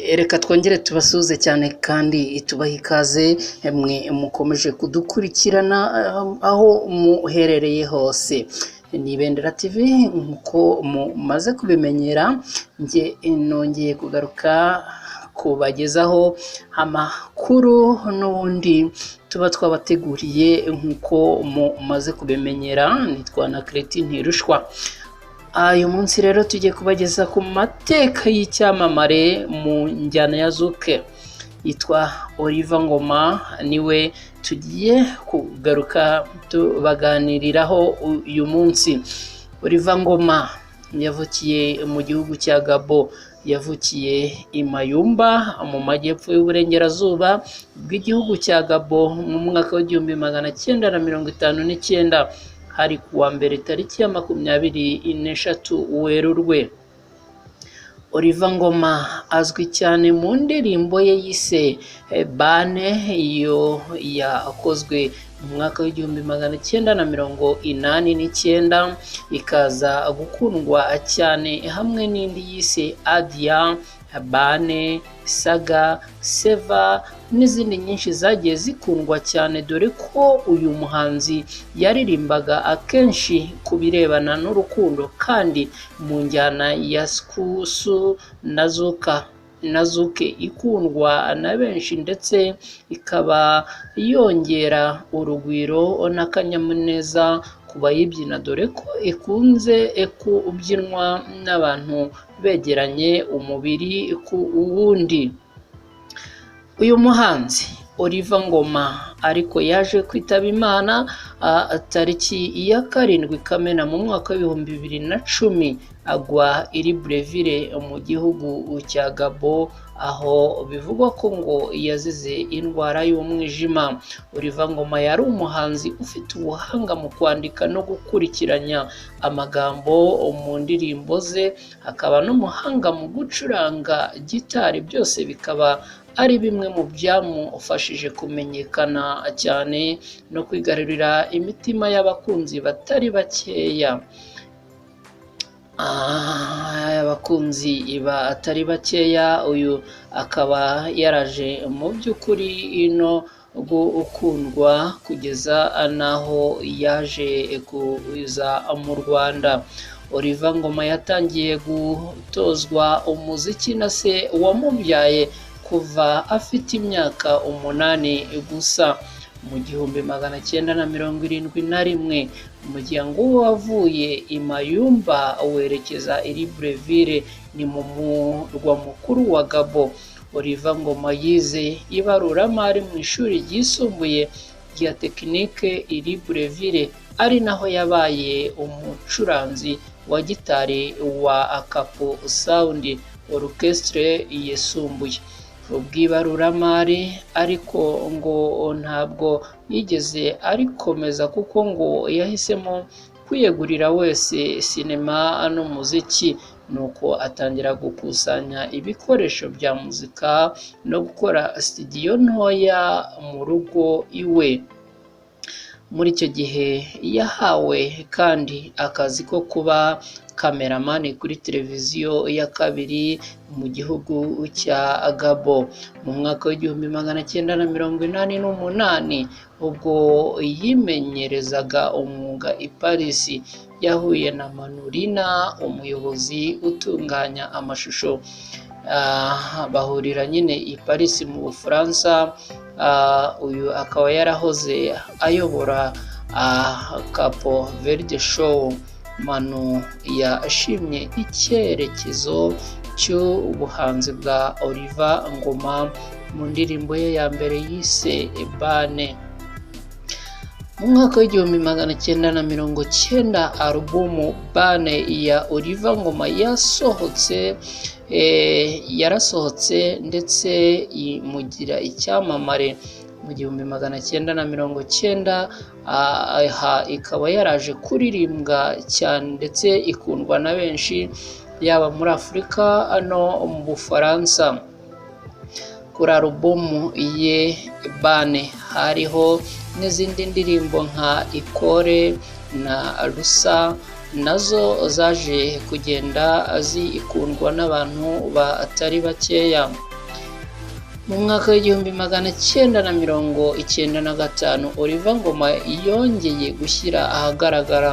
Reka twongere tubasuhuze cyane kandi tubahe ikaze mwe mukomeje kudukurikirana aho muherereye hose. Ni Ibendera TV nk'uko mumaze kubimenyera, njye nongeye kugaruka kubagezaho amakuru n'ubundi tuba twabateguriye nk'uko mumaze kubimenyera. Nitwa na Kereti Ntirushwa. Uyu munsi rero tugiye kubageza ku mateka y'icyamamare mu njyana ya Zouk yitwa Oliver Ngoma, niwe tugiye kugaruka tubaganiriraho uyu munsi. Oliver Ngoma yavukiye mu gihugu cya Gabon, yavukiye i Mayumba mu majyepfo y'uburengerazuba bw'igihugu cya Gabon mu mwaka wa 1959, hari kuwa mbere tariki ya 23 Werurwe. Oliver Ngoma azwi cyane mu ndirimbo ye yise Bane, iyo yakozwe mu mwaka wa 1989, ikaza gukundwa cyane hamwe n'indi yise Adia, Bane, Saga, Seva n'izindi nyinshi zagiye zikundwa cyane, dore ko uyu muhanzi yaririmbaga akenshi ku birebana n'urukundo kandi mu njyana ya Soukous na Zouk na Zouk ikundwa na benshi, ndetse ikaba yongera urugwiro n'akanyamuneza ku bayibyina, dore ko ikunze kubyinwa n'abantu begeranye umubiri ku wundi. Uyu muhanzi Oliver Ngoma ariko yaje kwitaba Imana tariki ya 7 Kamena mu mwaka wa 2010, agwa i Libreville mu gihugu cya Gabon, aho bivugwa ko ngo yazize indwara y'umwijima. Oliver Ngoma yari umuhanzi ufite ubuhanga mu kwandika no gukurikiranya amagambo mu ndirimbo ze, akaba n'umuhanga mu gucuranga gitari, byose bikaba ari bimwe mu byamufashije kumenyekana cyane no kwigarurira imitima y'abakunzi batari bakeya. Abakunzi batari bakeya, uyu akaba yaraje mu by'ukuri no gukundwa kugeza n'aho yaje kuza mu Rwanda. Oliver Ngoma yatangiye gutozwa umuziki na se wamubyaye kuva afite imyaka 8 gusa. Mu 1971 umuryango we wavuye i Mayumba werekeza i Libreville, ni mu murwa mukuru wa Gabon. Oliver Ngoma yize ibaruramari mu ishuri ryisumbuye rya tekinike i Libreville, ari naho yabaye umucuranzi wa gitari wa Capo Sound Orchestre yisumbuye. Ubw'ibaruramari ariko ngo ntabwo yigeze arikomeza, kuko ngo yahisemo kwiyegurira wese sinema n'umuziki, nuko atangira gukusanya ibikoresho bya muzika no gukora studio ntoya mu rugo iwe. Muri icyo gihe yahawe kandi akazi ko kuba kameramani kuri televiziyo ya kabiri mu gihugu cya Gabon. Mu mwaka wa 1988 ubwo yimenyerezaga umwuga i Paris, yahuye na Manurina, umuyobozi utunganya amashusho, bahurira nyine i Paris mu Bufaransa. Uyu akaba yarahoze ayobora Capo Verde Show. Manu yashimye icyerekezo cy'ubuhanzi bwa Oliver Ngoma mu ndirimbo ye ya mbere yise Bane. Mu mwaka wa 1990 alubumu Bane ya Oliver Ngoma yasohotse, yarasohotse ndetse imugira icyamamare. Mu 1990 aha ikaba yaraje kuririmbwa cyane ndetse ikundwa na benshi, yaba muri Afurika no mu Bufaransa. Kuri alubumu ye Bane hariho n'izindi ndirimbo nka Ikore na Rusa, nazo zaje kugenda zikundwa n'abantu batari bakeya. Mu mwaka w'1995, Oliver Ngoma yongeye gushyira ahagaragara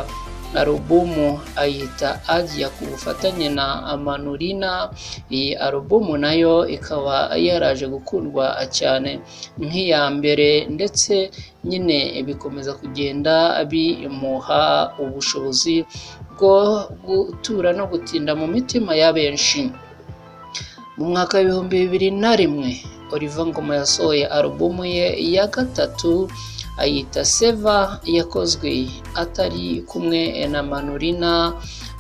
alubumu ayita Adia ku bufatanye na Manurina. Iyi alubumu nayo ikaba yaraje gukundwa cyane nk'iya mbere, ndetse nyine bikomeza kugenda bimuha ubushobozi bwo gutura no gutinda mu mitima ya benshi. Mu mwaka w'2001, Oliver Ngoma yasohoye alubumu ye ya gatatu ayita Seva, yakozwe atari kumwe na Manurina.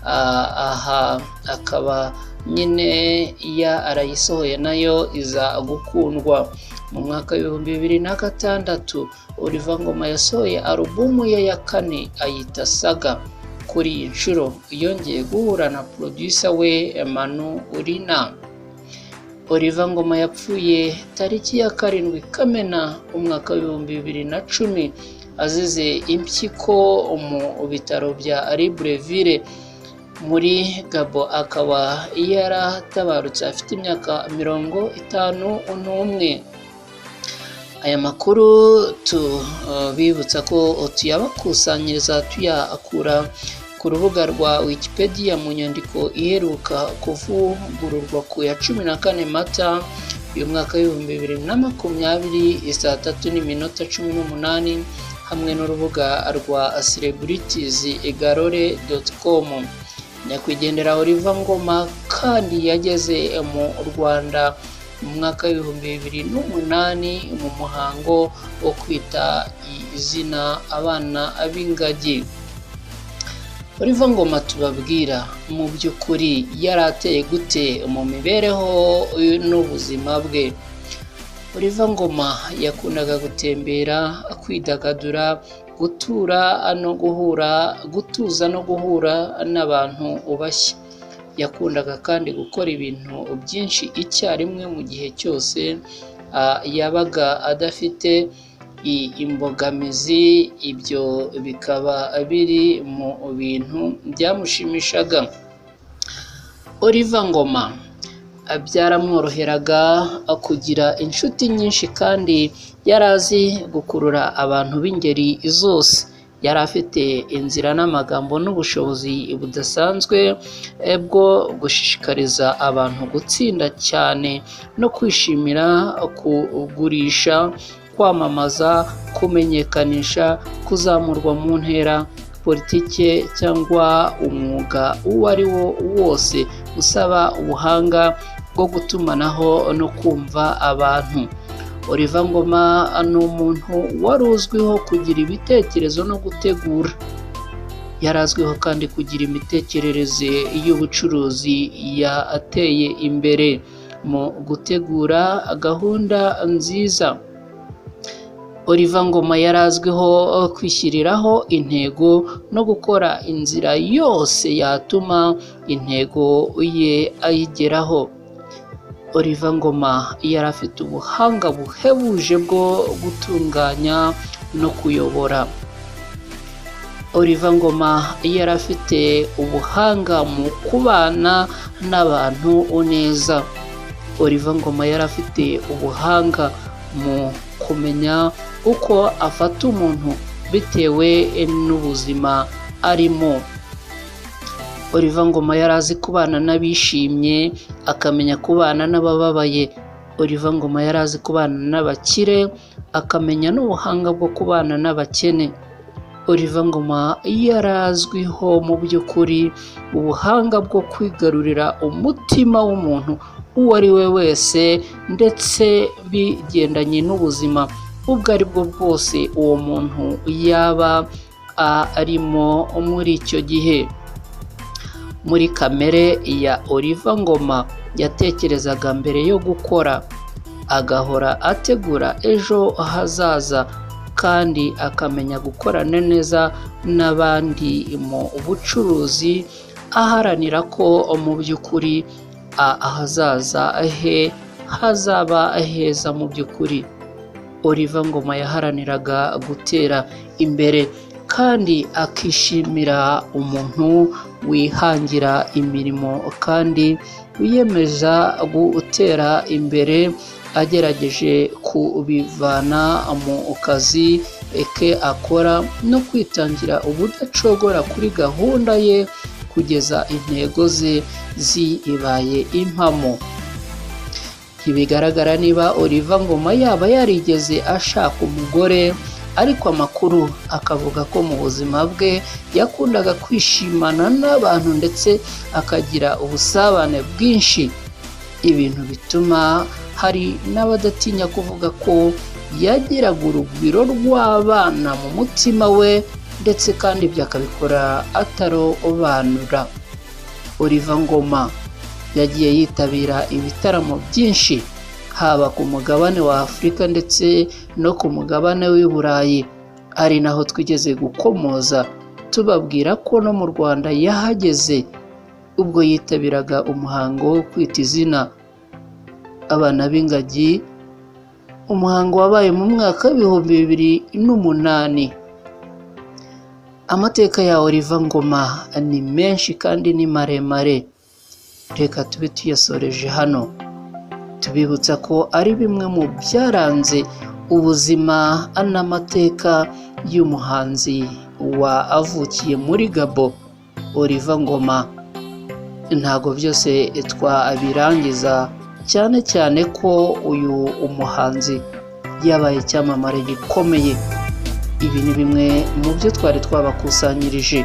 Aha akaba nyine ya arayisohoye nayo iza gukundwa. Mu mwaka w'2006, Oliver Ngoma yasohoye alubumu ye ya kane ayita Saga. Kuri iyi nshuro yongeye guhura na producer we Manurina. Oliver Ngoma yapfuye tariki ya 7 Kamena umwaka w'2010 azize impyiko mu bitaro bya Libreville muri Gabon, akaba yaratabarutse afite imyaka 51. Aya makuru tubibutsa ko tuyabakusanyiriza tuyakura ku rubuga rwa Wikipedia mu nyandiko iheruka kuvugururwa ku ya 14 Mata uyu mwaka w'2020 saa 3:18, hamwe n'urubuga rwa celebritiesgalore.com. Nyakwigendera Oliver Ngoma kandi yageze mu Rwanda mu mwaka w'2008 mu muhango wo kwita izina abana b'ingagi. Oliver Ngoma tubabwira mu by'ukuri yari ateye gute mu mibereho n'ubuzima bwe? Oliver Ngoma yakundaga gutembera, kwidagadura, gutura no guhura, gutuza no guhura n'abantu bashya. Yakundaga kandi gukora ibintu byinshi icyarimwe mu gihe cyose yabaga adafite imbogamizi, ibyo bikaba biri mu bintu byamushimishaga. Oliver Ngoma byaramworoheraga kugira inshuti nyinshi kandi yari azi gukurura abantu b'ingeri zose. Yari afite inzira n'amagambo n'ubushobozi budasanzwe bwo gushishikariza abantu gutsinda cyane no kwishimira kugurisha, kwamamaza, kumenyekanisha, kuzamurwa mu ntera, politike cyangwa umwuga uwo ari wo wose usaba ubuhanga bwo gutumanaho no kumva abantu. Oliver Ngoma ni umuntu wari uzwiho kugira ibitekerezo no gutegura. Yari azwiho kandi kugira imitekerereze y'ubucuruzi yateye imbere mu gutegura gahunda nziza. Oliver Ngoma yari azwiho kwishyiriraho intego no gukora inzira yose yatuma intego ye ayigeraho. Oliver Ngoma yari afite ubuhanga buhebuje bwo gutunganya no kuyobora. Oliver Ngoma yari afite ubuhanga mu kubana n'abantu neza. Oliver Ngoma yari afite ubuhanga mu kumenya uko afata umuntu bitewe n'ubuzima arimo. Oliver Ngoma yari azi kubana n'abishimye, akamenya kubana n'abababaye. Oliver Ngoma yari azi kubana n'abakire, akamenya n'ubuhanga bwo kubana n'abakene. Oliver Ngoma yari azwiho mu by'ukuri ubuhanga bwo kwigarurira umutima w'umuntu uwo ari we wese, ndetse bigendanye n'ubuzima ubwo ari bwo bwose uwo muntu yaba arimo muri icyo gihe. Muri kamere ya Oliver Ngoma yatekerezaga mbere yo gukora, agahora ategura ejo hazaza kandi akamenya gukorana neza n'abandi mu bucuruzi, aharanira ko mu by'ukuri ahazaza he hazaba heza mu by'ukuri. Oliver Ngoma yaharaniraga gutera imbere kandi akishimira umuntu wihangira imirimo kandi wiyemeza gutera imbere agerageje kubivana mu kazi ke akora no kwitangira ubudacogora kuri gahunda ye kugeza intego ze zibaye impamo. Ntibigaragara niba Oliver Ngoma yaba yarigeze ashaka umugore, ariko amakuru akavuga ko mu buzima bwe yakundaga kwishimana n'abantu ndetse akagira ubusabane bwinshi, ibintu bituma hari n'abadatinya kuvuga ko yagiraga urugwiro rw'abana mu mutima we, ndetse kandi ibyo akabikora atarobanura. Oliver Ngoma yagiye yitabira ibitaramo byinshi haba ku mugabane wa Afurika ndetse no ku mugabane w'i Burayi, ari naho twigeze gukomoza tubabwira ko no mu Rwanda yahageze ubwo yitabiraga umuhango wo kwita izina abana b'ingagi, umuhango wabaye mu mwaka w'2008. Amateka ya Oliver Ngoma ni menshi kandi ni maremare, reka tube tuyasoreje hano, tubibutsa ko ari bimwe mu byaranze ubuzima n'amateka y'umuhanzi wa avukiye muri Gabon, Oliver Ngoma. Ntabwo byose twabirangiza, cyane cyane ko uyu umuhanzi yabaye icyamamare gikomeye. Ibi ni bimwe mu byo twari twabakusanyirije.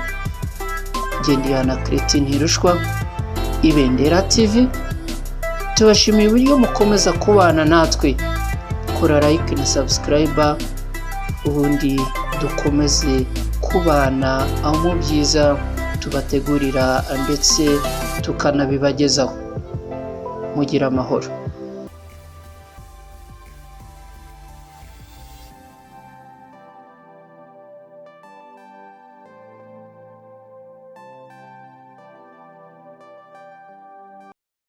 Gendihana Christine Ntirushwa, Ibendera TV, tubashimiye uburyo mukomeza kubana natwe. Kora like na subscribe, ubundi dukomeze kubana mu byiza tubategurira ndetse tukanabibagezaho. Mugira amahoro.